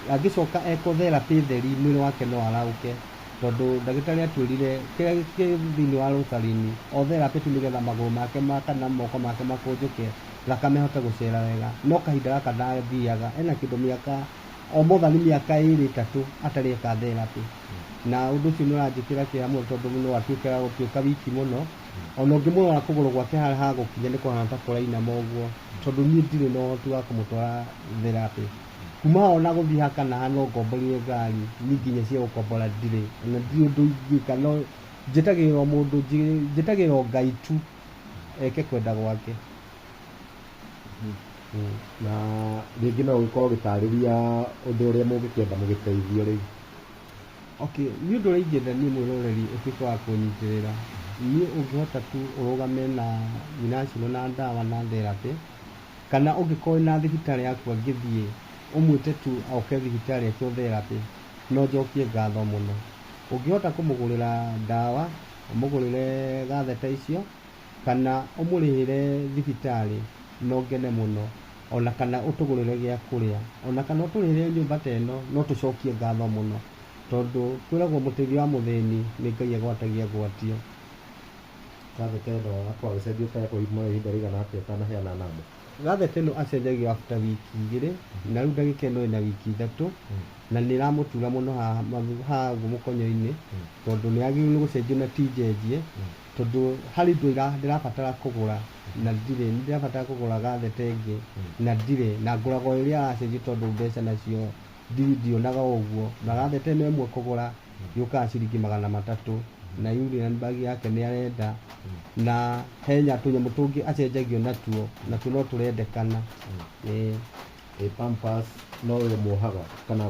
Angĩcoka ekwo therapy theri mwĩrĩ wake no araũke. Tondũ ndagĩtarĩ atwĩrire kĩrĩa kĩ thĩinĩ wa Rosaline o therapy tu nĩgetha magũrũ make kana moko make makũnjũke, thakame ĩhote gũcera wega. No kahinda gaka ndathiaga, ena kĩndũ mĩaka o motha nĩ mĩaka 2 3 atarĩ eka therapy. Na ũndũ ũcio nĩ ũranjĩkĩra kĩeha mũno tondũ no atuĩke wa gũtuĩka wiki mũno. Ona ũngĩmũrora kũgũrũ gwake harĩa hagũkinya nĩ kũhana ta kũrainama ũguo, tondũ niĩ ndirĩ na ũhoti wa kũmũtwara therapy. Kuma hau ona gũthiĩ ha kana ha no ngomborire ngari, niĩ nginya cia gũkombora ndirĩ, ona ndirĩ ũndũ ingĩka, no njĩtagĩrĩra o mũndũ, njĩtagĩrĩra o Ngai tu eke kwenda gwake. Na rĩngĩ no ũgĩkorwo ũgĩtarĩria ũndũ ũrĩa mũngĩkĩenda mũgĩteithio rĩu. Okay, nĩ ũndũ ũrĩa ingĩenda niĩ mwĩroreri ũtuĩke wa kũnyitĩrĩra. Niĩ ũngĩhota tu ũrũgame na nyina acio na ndawa na therapy, Kana ũngĩkorwo na thibitarĩ yaku angĩthiĩ ũmwĩte tu oke thibitarĩ ekwo therapy, no njokie ngatho mũno. Ũngĩhota kũmũgũrĩra ndawa, ũmũgũrĩre gatheta icio, kana ũmũrĩhĩre thibitarĩ, no ngene mũno. Ona kana ũtũgũrĩre gĩa kũrĩa, ona kana ũtũrĩhĩre nyũmba ta ĩno, no tũcokie ngatho mũno. Tondũ kwĩragwo mũteithio wa mũthĩni nĩ Ngai agwatagia ngwatio. Gatheta ĩno akorwo agĩcenjio ta ekũimoya ihinda rĩigana atĩa ũtanaheana namba? Gatheta ĩno acenjagio after wiki igĩrĩ, na rĩu ndagĩka ĩno ĩna wiki ithatũ, na nĩ ĩramũtura mũno haha haha ũguo mũkonyo-inĩ, tondũ nĩ agĩrĩirwo nĩ gũcenjio na ti njenjie, tondũ harĩ indo ndĩrabatara kũgũra na ndirĩ, nĩ ndĩrabatara kũgũra gatheta ĩngĩ na ndirĩ, na ngũraga o ĩrĩa aracenjio tondũ mbeca nacio ndionaga o ũguo, na gatheta ĩno ĩmwe kũgũra yũkaga ciringi 300, na urinary bag yake nĩ arenda, na henya tũnyamũ tũngĩ acenjagio natuo, natuo no tũrendekana. Ĩĩ. Ĩ pampers no we ũmuohaga kana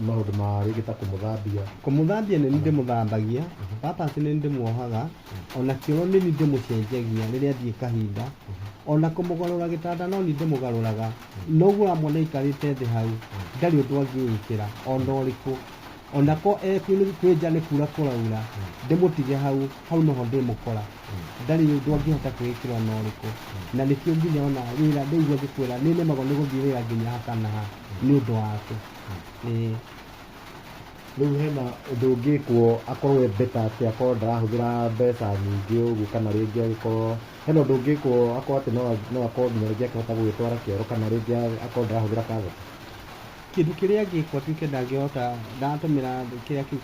maũndũ ma rĩngĩ ta kũmũthambia? Kũmũthambia nĩ niĩ ndĩmũthambagia, pampers nĩ niĩ ndĩmuohaga, ona kĩoro nĩ niĩ ndĩmũcenjagia rĩrĩa athiĩ kahinda, ona kũmũgarũra gĩtanda no niĩ ndĩmũgarũraga, noguo ũramuona aikarĩte thĩ hau, ndarĩ ũndũ angĩĩkĩra ona ũrĩkũ. Ona ko kwĩ nja nĩ kura kũraura, ndĩmũtige hau, hau noho ndĩmũkora. Ndarĩ ũndũ angĩhota kwĩĩkĩra ona ũrĩkũ. Na nĩkĩo nginya ona wĩra ndĩigua ngĩkwĩra nĩ nemagwo nĩ gũthiĩ wĩra nginya ha kana ha nĩ ũndũ wake. Ĩĩ. Rĩu hena ũndũ ũngĩkwo akorwo e better atĩ akorwo ndarahũthĩra mbeca nyingĩ ũguo, kana rĩngĩ agĩkorwo hena ũndũ ũngĩkwo akorwo atĩ no akorwo nginya rĩngĩ akĩhota gũgĩtwara kĩoro, kana rĩngĩ akorwo ndarahũthĩra katheta? Kĩndũ kĩrĩa angĩkwo atuĩke ndangĩhota ndatũmĩra kĩrĩa kĩu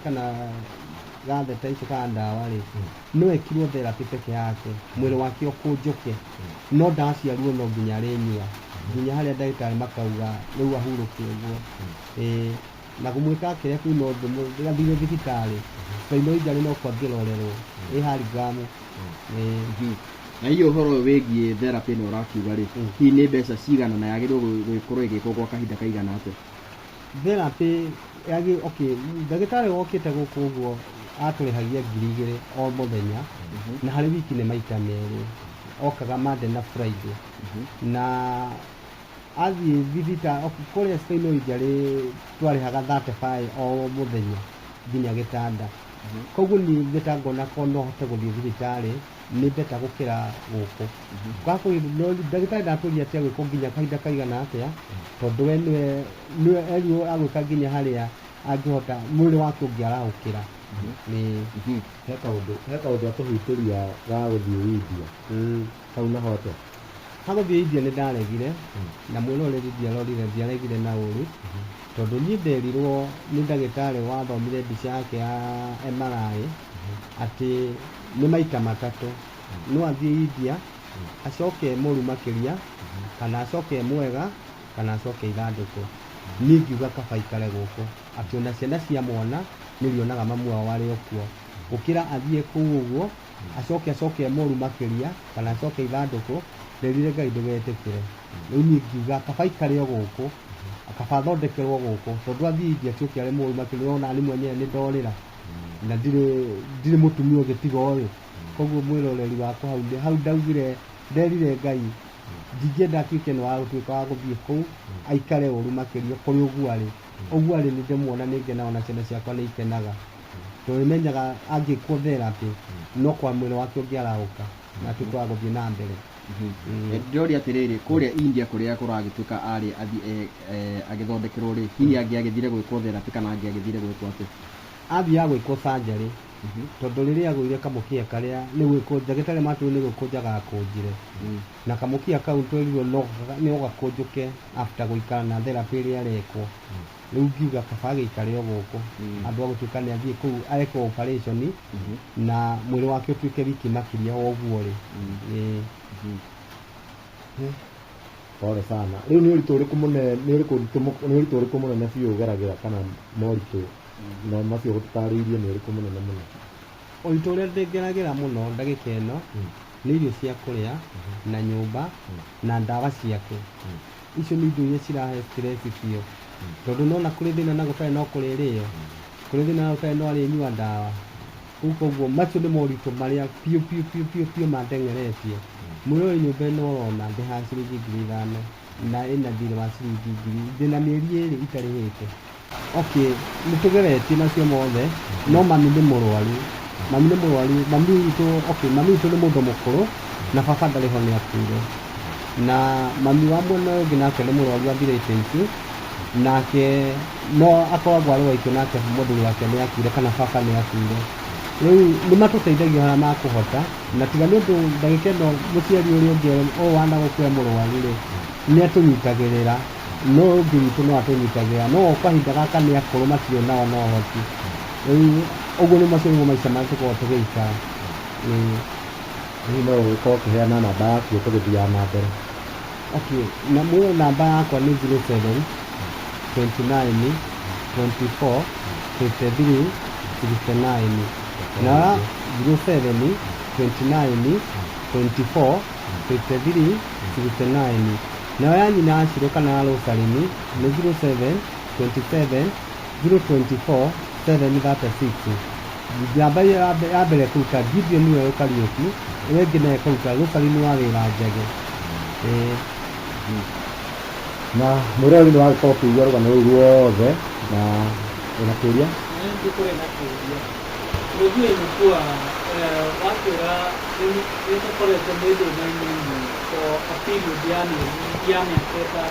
kana gatheta icio kana ndawa rĩ, no ekirwo therapy peke yake, mwĩrĩ wake ũkũnjũke, no ndawa cia ruo no nginya arĩnyua nginya harĩa ndagĩtarĩ makauga rĩu ahurũke ũguo. Ĩĩ, na kũmwĩka kĩrĩa kĩu no athire thibitarĩ, spinal injury no kwangĩrorerwo ĩ Hurlingham. Ĩĩ. Na hihi ũhoro ũyũ wĩgiĩ therapy ĩno ũrakiuga rĩ, hihi nĩ mbeca cigana na yagĩrĩirwo gũgĩkorwo ĩgĩkwo gwa kahinda kaigana atĩa? Therapy okay, ndagĩtarĩ wokĩte gũkũ ũguo atũrĩhagia 2,000 o mũthenya, na harĩ wiki nĩ maita merĩ, okaga Monday na Friday. Na athiĩ thibitarĩ kũrĩa spinal injury twarĩhaga 35 o mũthenya nginya gĩtanda. Koguo niĩ better ngona ko no hote gũthiĩ thibitarĩ nĩ better gũkĩra gũkũ. Ndagĩtarĩ ndatũria atĩ agwĩkwo nginya kahinda kaigana atĩa, tondũ we nĩwe erirwo agwĩka nginya harĩa angĩhota mwĩrĩ wake ũngĩarahũkĩra. Nĩ He kaũndũ atũhutĩria ga gũthiĩ India. Hau naho atĩa? Ha gũthiĩ India nĩ ndaregire, na mwĩroreri ndiarorire, ndiaregire na ũru, tondũ niĩ nderirwo nĩ ndagĩtarĩ wathomire mbica yake ya MRI atĩ nĩ maita matatũ, no athiĩ India acoke mũru makĩria, kana acoke mwega, kana acoke ithandũkũ. Niĩ ngiuga kaba aikare gũkũ, atĩ ona ciana cia mwana nĩrionaga mamu wao arĩ o kuo, gũkĩra athiĩ kũu ũguo acoke mũru makĩria, kana acoke ithandũkũ. Nderire Ngai ndũgetĩkĩre. Rĩu niĩ ngiuga kaba aikare o gũkũ, kaba athondekerwo gũkũ, tondũ athiĩ India acoke arĩ mũru makĩria, ona niĩ mwenyewe nĩ ndorĩra na ndirĩ mũtumia ũngĩ tiga ũyũ. Koguo mwĩroreri wakwa hau ndaugire, nderire Ngai ndingĩenda atuĩke nĩ wa gũtuĩka wa gũthiĩ kũu aikare ũru makĩria kũrĩ ũguo arĩ. Ũguo arĩ nĩ ndĩmuona nĩ ngenaga, ona ciana ciakwa nĩ ikenaga, tondũ nĩmenyaga angĩkwo therapy no kwa mwĩrĩ wake ũngĩarahũka na atuĩke wa gũthiĩ na mbere. Ndĩroria atĩrĩrĩ, kũrĩa India kũrĩa kũragĩtuĩka arĩ athiĩ, agĩthondekerwo rĩ, hihi angĩagĩthire gwĩkwo therapy kana angĩagĩthire gwĩkwo atĩa? Athiaga gwĩkwo surgery, tondũ rĩrĩa agũire kamũkiha karĩa nĩ gwĩkwo, ndagĩtarĩ matwĩrire nĩ gwĩkũnja gakũnjire, na kamũkiha kau twerirwo no gakũnjũke after gũikara na therapy ĩrĩa arekwo. Rĩu ngiuga kaba agĩikare o gũkũ, andũ a gũtuĩka nĩ athiĩ kũu arekwo operation na mwĩrĩ wake ũtuĩke wiki makĩria o ũguo rĩ. Ĩĩ. Pole sana. Rĩu nĩ ũritũ ũrĩkũ mũnene, nĩ ũrĩkũ ũritũ nĩ ũritũ ũrĩkũ mũnene biũ ũgeragĩra kana moritũ no macio gũtarĩirie nĩ ũrĩkũ mũnene mũno? Ũritũ ũrĩa ndĩngeragĩra mũno ndagĩka ĩno nĩ irio cia kũrĩa na nyũmba na ndawa ciake. Icio nĩ indo iria cirahe stress biũ, tondũ nona kũrĩ thĩna na gũtarĩ no kũrĩrĩo, kũrĩ thĩna na gũtarĩ no arĩnyua ndawa. Rĩu koguo macio nĩ moritũ marĩa biũ biũ biũ biũ biũ mandengeretie. Mwĩrĩ nyũmba ĩno ũrona ndĩhaga ciringi 5,000 na ĩna thirĩ wa ciringi ngiri ndĩna mĩeri 2 itarĩhĩte. Okay, nĩ tũgeretie macio mothe, no mami nĩ mũrwaru. Mami nĩ mũrwaru, mami witũ, okay, mami witũ nĩ mũndũ mũkũrũ na baba ndarĩ ho nĩ akuire. Na mami wa mwena ũyũ ũngĩ nake nĩ mũrwaru arthritis, nake no akoragwo arĩ waitũ nake mũthuri wake nĩ akuire kana baba nĩ akuire. Rĩu nĩ matũteithagia harĩa makũhota, na tiga nĩ ũndũ ndagĩka ĩno mũciari ũrĩa ũngĩ ũyũ wanagũkũ e mũrwaru rĩ, nĩ atũnyitagĩrĩra, no ũyũ ũngĩ witũ no atũnyitagĩrĩra, no kahinda gaka nĩ akũrũ matirĩ nao na ũhoti. Rĩu ũguo nĩ macio nĩmo maica marĩa tũkoragwo tũgĩikara. Hihi no ũgĩkorwo ũkĩheana namba yaku tũgĩthiaga na mbere? Okay, na mũno namba yakwa nĩ 07 29 24 53 69 na 07 29 24 53 69. Nayo ya nyina ya Shiro kana ya Rosalini nĩ 07 27 024 736. Namba ĩyo ya mbere kũruta Gideon Werũ Kariũki, ĩyo ĩngĩ nayo ĩkaruta Rosalini wa wĩra Njege. Na mwĩroreri nĩ wagĩkorwo ũkĩigua rũgano rũu ruothe na wĩna kĩũria? Nĩ na kĩũria. Unajua imekuwa wakwĩra nĩ mũkoretwo mwĩ thĩna-inĩ ũmwe for a period ya mĩeri ya mĩaka 6.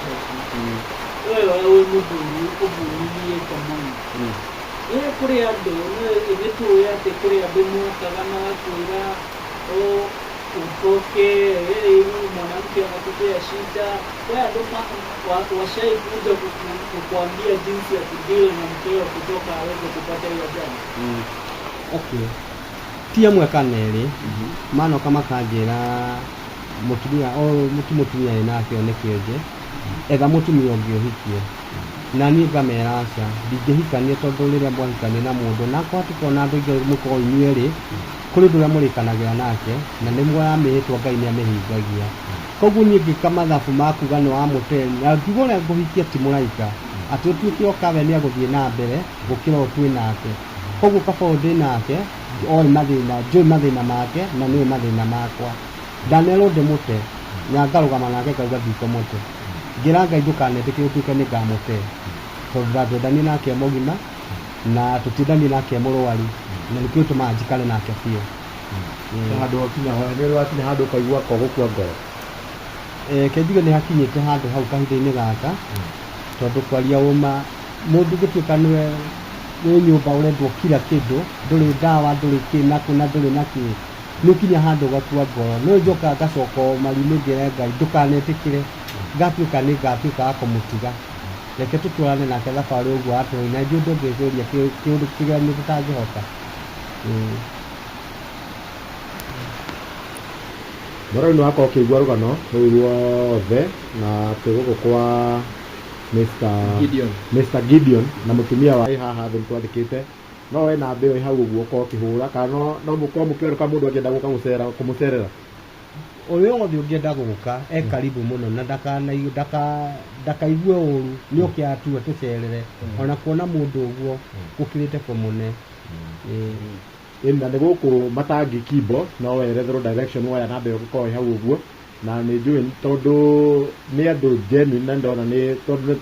We wĩ mũthuri ũvumiliĩte mũno. Ĩ kũrĩ andũ nĩ tũĩ atĩ kũrĩ andũ mokaga magakwĩra utoke, mwanamke anakupea shida. Kwa andũ washai kuja kukuambia jinsi ya kudeal na mkeo kutoka aweze kupata hiyo ajali? Okay. Ti amwe kana erĩ manoka makanjĩra mũtumia o ti mũtumia ĩ nake nĩ kĩonje, etha mũtumia ũngĩ ũhikie. Na niĩ ngamera aca, ndingĩhikania tondũ rĩrĩa mwahikania na mũndũ na akorwo hatikoragwo na andũ aingĩ mũkoragwo inyuĩ erĩ, kũrĩ ũndũ ũrĩa mũrĩkanagĩra nake na nĩ muoya mĩhĩtwa Ngai nĩ amĩhingagia. Koguo niĩ ngĩka mathabu ma kuga nĩ wamũte na ngiuga ũrĩa ngũhikia ti mũraika, atĩ ũtuĩke oka we nĩ agũthiĩ na mbere gũkĩra ũyũ twĩ nake. Koguo kaba ũyũ ndĩ nake oĩ mathĩna, njũĩ mathĩna make na nĩũĩ mathĩna makwa. Ndanerwo ndĩmũte na ngarũgama nake ngauga ndikũmũte. Ngĩra Ngai ndũkanetĩkĩre ũtuĩke nĩ ngamũte, tondũ ndatwendanie nake e mũgima na tũtiendanie nake e mũrwaru, na nĩkĩo gĩtũmaga njikare nake biũ. Handũ wakinya nĩ wakinya handũ ũkaigua ko gũkua ngoro? Ke njuge nĩ hakinyĩte handũ hau kahinda-inĩ gaka, tondũ kwaria ũma mũndũ ũngĩtuĩka nĩwe wĩ nyũmba ũrendwo kila kĩndũ, ndũrĩ ndawa, ndũrĩ kĩ nakũ na ndũrĩ na kĩ, nĩ ũkinya handũ ũgakua ngoro. No njokaga ngacoka o maru-inĩ ngĩra Ngai ndũkanetĩkĩre ngatuĩka nĩ ngatuĩka wa kũmũtiga, reke tũtwarane nake thabarĩ ũguo atũĩ na ithuĩ ndũngĩgeria kĩũndũ kĩgeranio tũtangĩhota. Mwĩroreri nĩ wakorwo ũkĩigua rũgano rũu ruothe na twĩ gũkũ kwa Mr. Gideon. Mr. Gideon na mũtumia wa haha thĩ nĩtwandĩkĩte, no we namba ĩyo ĩ hau ũguo ũkorwo ũkĩhũra kana no mũkorwo mũkĩoka mũndũ angĩenda gũka kũmũcerera. Ũrĩa wothe ũngĩenda gũka e karibu mũno na ndakaigue ũru, nĩ oke atue tũcerere, ona kuona mũndũ ũguo gũkĩrĩte kũmũne. Na nĩ gũkũ Matangi Kimbo, no weretherwo direction woya namba ĩyo ĩgũkorwo ĩ hau ũguo, na nĩ njũĩ tondũ nĩ andũ genuine na ndona nĩ tondũ nĩ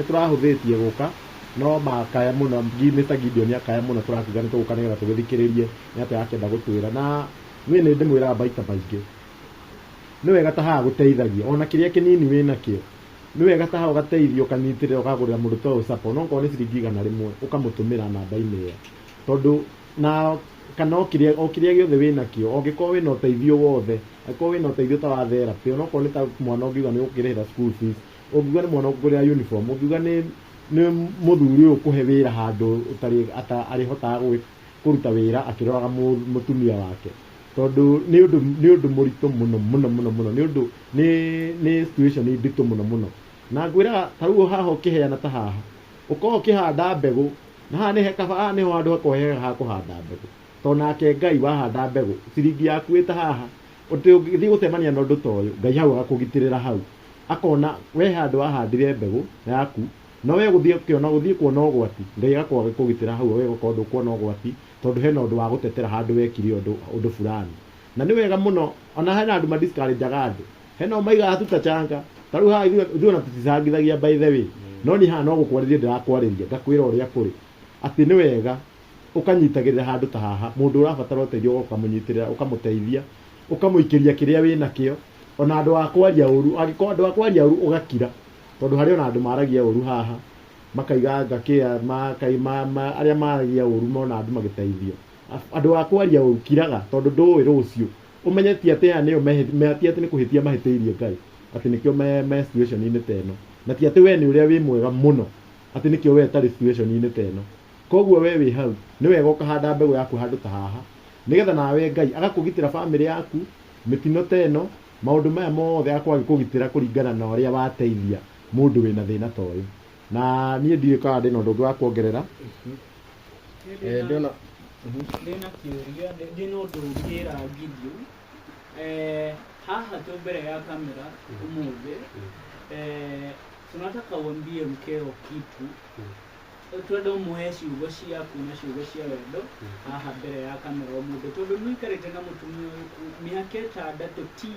tũrahũthĩtie gũka, no makaya mũno, Mr. Gideon akaya mũno tũrakiuga nĩ tũgũka nĩgetha tũgĩthikĩrĩrie nĩ atĩa akĩenda gũtwĩra. Na niĩ nĩ ndĩmwĩraga maita maingĩ, nĩ wega ta haha gũteithagia ona kĩrĩa kĩnini wĩnakĩo, nĩ wega ta haha ũgateithia ũkanyitĩrĩra ũkagũrĩra mũndũ ta ũyũ support, no okorwo nĩ ciringi 100 ũkamũtũmĩra namba-inĩ ĩyo, tondũ na kana o kĩrĩa gĩothe wĩnakĩo, ũngĩkorwo wĩna ũteithio wothe, angĩkorwo wĩna ũteithio ta wa therapy, ona okorwo nĩ ta mwana ũngiuga nĩ ũkĩrĩhĩra school fees, ũngiuga nĩ mwana ũkũgũrĩra uniform, ũngiuga nĩ mũthuri ũyũ ũkũhe wĩra handũ ũtarĩ arĩhotaga kũruta wĩra akĩroraga mũtumia wake, tondũ nĩ ũndũ mũritũ mũno mũno mũno mũno, nĩ ũndũ nĩ situation nditũ mũno mũno. Na ngwĩraga ta rĩu haha ũkĩheana ta haha ũkorwo ũkĩhanda mbegũ, na haha nĩ kaba, haha nĩho handũ hakorwo hega ha kũhanda mbegũ, tondũ nake Ngai wahanda mbegũ ciringi yaku ĩ ta haha, ũngĩthiĩ gũcemania na ũndũ ta ũyũ, Ngai hau agakũgitĩrĩra hau, akona we handũ wahandire mbegũ yaku, no we gũthiĩ kuona ũgwati, Ngai agakorwo agĩkũgitĩra hau, we ũgakorwo ndũkuona ũgwati, tondũ hena ũndũ wa gũtetera handũ wekire ũndũ fulani. Na nĩ wega mũno ona hena andũ madiscourageaga andũ, hena o maigaga tutachanga ta rĩu haha ithuĩ ona tũticangithagia by the way, no niĩ haha no gũkwarĩria ndĩrakwarĩria ngakwĩra ũrĩa kũrĩ, atĩ nĩ wega ũkanyitagĩrĩra handũ ta haha mũndũ ũrabatara ũteithio ũkamũnyitĩrĩra, ũkamũteithia, ũkamũikĩria kĩrĩa wĩnakĩo. Ona andũ a kwaria ũru, angĩkorwo andũ a kwaria ũru ũgakira, tondũ harĩ ona andũ maragia ũru haha makaiga ngakĩa arĩa maragia ũru mona andũ magĩteithio. Andũ a kwaria ũru kiraga, tondũ ndũĩ rũciũ ũmenye ti atĩ aya nĩo ti atĩ nĩ kũhĩtia mahĩtĩirie Ngai atĩ nĩkĩo me situation-inĩ ta ĩno, na ti atĩ we nĩ ũrĩa wĩ mwega mũno atĩ nĩkĩo we ũtarĩ situation-inĩ ta ĩno. Koguo we wĩ hau nĩ wega ũkahanda mbegũ yaku handũ ta haha, nĩgetha nawe Ngai agakũgitĩra bamĩrĩ yaku mĩtino ta ĩno, maũndũ maya mothe agakorwo agĩkũgitĩra kũringana na ũrĩa wateithia mũndũ wĩna thĩna ta ũyũ. Na niĩ ndiũĩ kana ndĩna ũndũ ũngĩ wa kuongerera. Ndĩona Ndĩna kĩũria, ndĩna ũndũ ũngĩra Gideon. Haha tu mbere ya kamera ũmũthĩ, tunataka uambie mkeo kitu, twenda ũmũhe ciugo ciaku na ciugo cia wendo haha mbere ya kamera ũmũthĩ, tondũ nĩ ũikarĩte na mũtumia ũyũ mĩaka 6 ti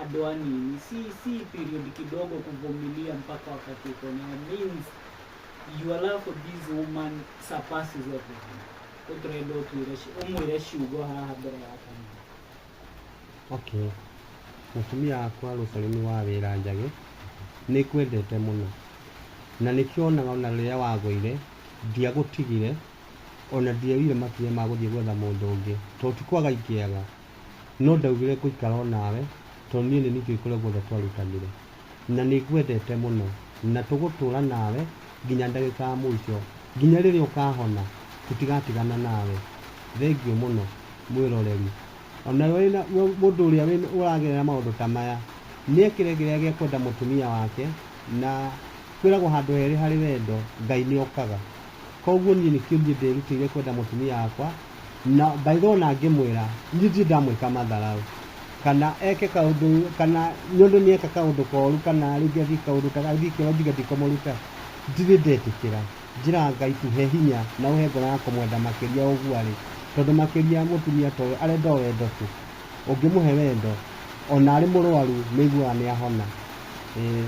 andũ anini, si period kidogo kuvumilia mpaka wakati uko naye, means your love for this woman surpasses everything. Ũtũrenda ũtwĩre ũmwĩre ciugo haha mbere ya kamera. Okay, mũtumia wakwa Rosaline wa wĩra Njage, nĩ ngwendete mũno na nĩkĩo onaga ona rĩrĩa wagũire ndiagũtigire, ona ndioire makinya ma gũthiĩ gwetha mũndũ ũngĩ, tondũ ti kwaga ingĩaga, no ndaugire ngũikara o nawe tondũ niĩ nĩ njũĩ kũrĩa guothe twarutanire, na nĩ ngwendete mũno na tũgũtũra nawe nginya ndagĩka ya mũico, nginya rĩrĩa ũkahona tũtigatigana nawe. Thengiũ mũno mwĩroreri. Ona wĩna mũndũ ũrĩa ũragerera maũndũ ta maya, nĩ ekĩre kĩrĩa gĩa kwenda mũtumia wake, na kwĩragwo handũ herĩ harĩ wendo Ngai nĩ okaga. Koguo niĩ nĩkĩo niĩ ndĩrutĩire kwenda mũtumia wakwa, na by the way ona ngĩmwĩra niĩ ndirĩ ndamwĩka matharau kana eke kaũndũ, kana nĩ ũndũ nĩ eka kaũndũ koru, kana rĩngĩ athiĩ kaũndũ ta athiĩ kĩoro njuge ndikũmũruta, ndirĩ ndetĩkĩra. Njĩraga Ngai tu he hinya na ũhe ngoro ya kũmwenda makĩria ũguo arĩ, tondũ makĩria mũtumia ta ũyũ arenda o wendo tu, ũngĩmũhe wendo ona arĩ mũrwaru nĩ aiguaga nĩ ahona. Ĩĩ.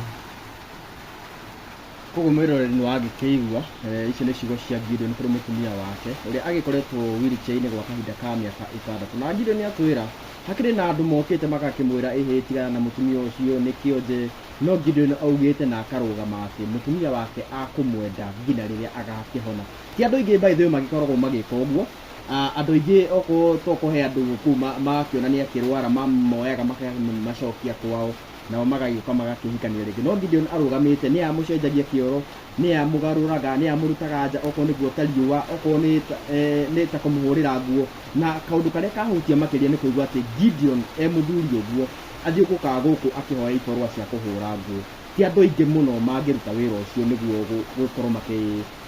Koguo mwĩroreri nĩ wagĩkĩigua, icio nĩ ciugo cia Gideon kũrĩ mũtumia wake ũrĩa agĩkoretwo wheelchair-inĩ gwa kahinda ka mĩaka 6. Na Gideon nĩ atwĩra hakĩrĩ na andũ mokĩte magakĩmwĩra ĩhĩ tigana na mũtumia ũcio nĩ kĩonje, no Gideon augĩte na akarũgama atĩ mũtumia wake akũmwenda nginya rĩrĩa agakĩhona. Ti andũ aingĩ by the way magĩkoragwo magĩka ũguo. Andũ aingĩ okorwo tokũhe andũ kũu makĩona nĩ akĩrwara mamoyaga makamacokia kwao, nao magagĩũka magakĩhikania rĩngĩ. No Gideon arũgamĩte, nĩ amũcenjagia kĩoro, nĩ amũgarũraga, nĩ amũrutaga nja okorwo nĩ guota riũa, okorwo nĩ ta kũmũhũrĩra nguo. Na kaũndũ karĩa kahutia makĩria nĩ kũigua atĩ Gideon e mũthuri ũguo athiũkũkaga gũkũ akĩhoya ibarũa cia kũhũra nguo. Ti andũ aingĩ mũno mangĩruta wĩra ũcio nĩguo gũkorwo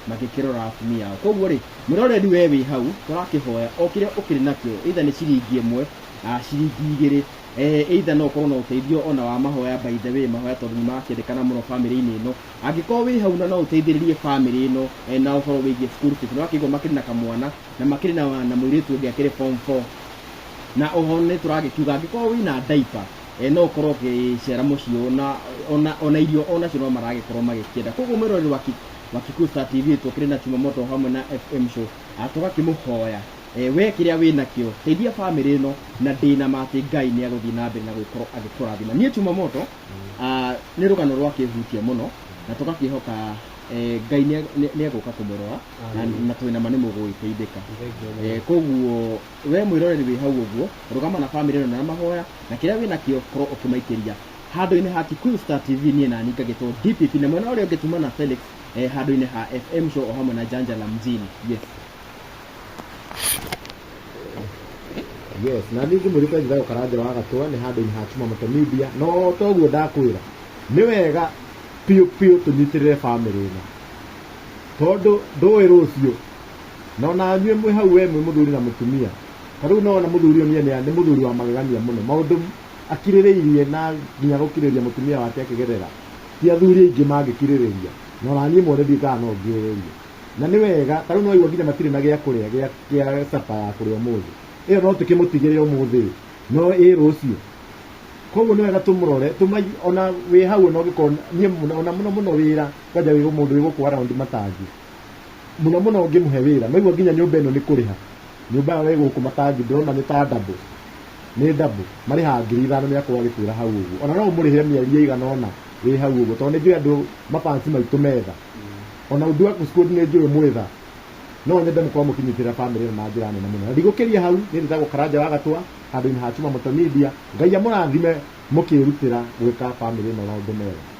magĩkĩrora atumia ao. Koguo rĩ, mwĩroreri we wĩ hau, tũrakĩhoya o kĩrĩa ũkĩrĩ nakĩo, either nĩ ciringi 1, ciringi 2, either no ũkorwo na ũteithio ona wa mahoya, by the way, mahoya tondũ nĩ marakĩendekana mũno bamĩrĩ-inĩ ĩno. Angĩkorwo wĩ hau na no ũteithĩrĩrie bamĩrĩ ĩno, na ũhoro wĩgiĩ school fees, nĩ wakĩigua makĩrĩ na kamwana na makĩrĩ na mũirĩtu ũngĩ akĩrĩ form 4. Na oho nĩ tũragĩkiuga angĩkorwo wĩna diaper, no ũkorwo ũgĩcera mũciĩ ona irio onacio no maragĩkorwo magĩkĩenda. Koguo mwĩroreri wa Kikuyu Star TV tũkĩrĩ na Chumamoto hamwe na FM Show, tũgakĩmũhoya, we kĩrĩa wĩnakĩo teithia bamĩrĩ ĩno, na ndĩna ma atĩ Ngai nĩ agũthiĩ na mbere na gũkorwo agĩkũrathima. Niĩ Chumamoto, nĩ rũgano rwakĩhutia mũno na tũgakĩhoka, Ngai nĩ egũka kũmũrora na twĩna ma nĩ mũgũgĩteithĩka. Koguo we mwĩroreri wĩ hau ũguo, rũgama na bamĩrĩ ĩno na mahoya, na kĩrĩa wĩnakĩo korwo ũkĩmaikĩria handũ-inĩ ha Kikuyu Star TV. Niĩ nani ngagĩtwo DPP, na mwena ũrĩa ũngĩ tuma na Felix, handũ-inĩ ha FM Show o hamwe na Janja la Mjini. Yes. Yes, na niĩ ngĩmũrĩte njĩra Karanja wa Gatwa nĩ handũ-inĩ ha Chumamoto Media. No toguo ndakwĩra, nĩ wega piũ piũ tũnyitĩrĩre bamĩrĩ ĩno, tondũ ndũĩ rũciũ. Na ona inyuĩ mwĩ hau, we mwĩ mũthuri na mũtumia, ta rĩu no ona mũthuri ũyũ niĩ nĩ mũthuri wa magegania mũno, maũndũ akirĩrĩirie na nginya gũkirĩrĩria mũtumia wake akĩgerera, ti athuri aingĩ mangĩkirĩrĩria, na ona niĩ mwene ndiũĩ kana no ngirĩrĩrie. Na nĩ wega, ta rĩu no waigua nginya matirĩ na gĩa kũrĩa, gĩa capa ya kũrĩa ũmũthĩ, ĩyo no tũkĩmũtigĩre ũmũthĩ. No ĩ rũciũ. Koguo nĩ wega tũmũrore, ona wĩ hau ona ũngĩkorwo niĩ mũno ona mũno mũno wĩra kwanja wĩ mũndũ wĩ gũkũ around Matangi. Mũno mũno ũngĩmũhe wĩra, no igua nginya nyũmba ĩno nĩ kũrĩha. Nyũmba ĩyo ĩ gũkũ Matangi ndĩrona nĩ ta double. Nĩ double. Marĩhaga 5,000 nĩ akorwo agĩkwĩra hau ũguo. Ona no ũmũrĩhĩre mĩeri ĩigana ũna wĩ hau ũguo tondũ nĩ njũĩ andũ mabanci maitũ metha. Ona ũndũ wa squad nĩ njũĩ mwetha. No nyende mũkorwo mũkĩnyitĩrĩra bamĩrĩ ĩno na njĩra nene mũno. Na ndigũkĩria hau, niĩ njĩtagwo Karanja wa Gatwa, handũ-inĩ ha Chuma Moto Media. Ngai amũrathime mũkĩrutĩra gwĩka bamĩrĩ ĩno maũndũ mega.